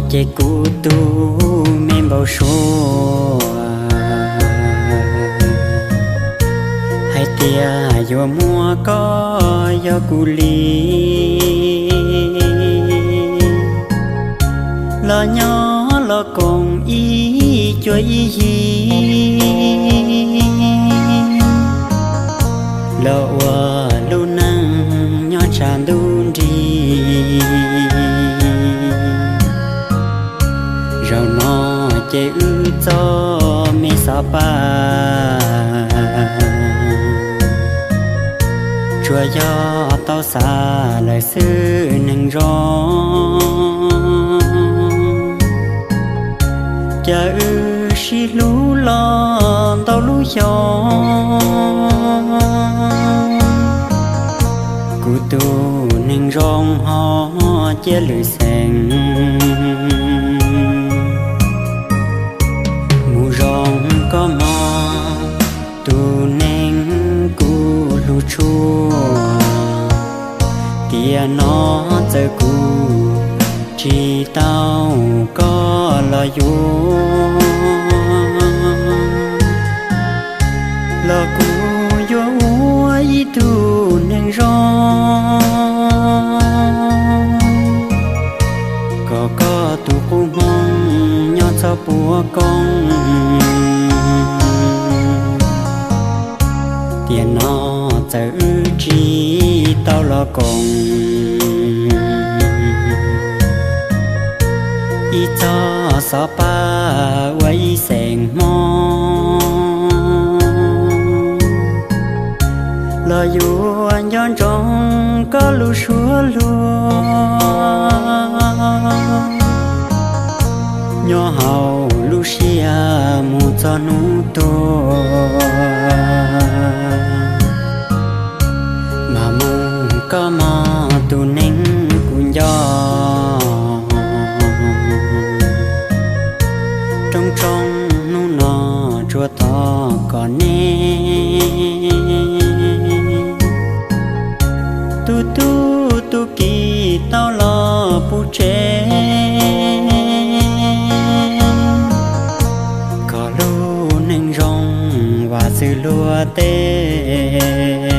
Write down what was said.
Ces kuv tus me npau suav hais tias yuav muab koj yog kuv li, los nyob los koom ib cuab ib yig, los ua lub neej nyob tshav ntuj nrig. Zaum no ces wb txoj me xov paj tsuas yog tau xav lawm xwb neeg zoo. Cas wb sib hlub los ntau lub xyoo, kuv tus neeg zoo ho cia lwm xeem mus zoo koj mog, tus neeg kuv hlub tshua. Tiam no txawm kuv tsis tau koj los yuav, los kuv yuav ua ib tug neeg zoo kom koj tus qub hmoo nyob txhob puav koob. Tiam no txawm wb tsis tau los koom, ib txoj xov paj ua ib xeem hmo, los yuav nco ntsoov koj lub suab luag nyob hauv lub siab mus txog hnub tuag. Mas mus koj mog tus neeg kuv nco, rooj tshoob hnub no tsuas tos kom neb tus tub tus ki tau los puv tsev, kom lub neej zoo vam xwm luag tej.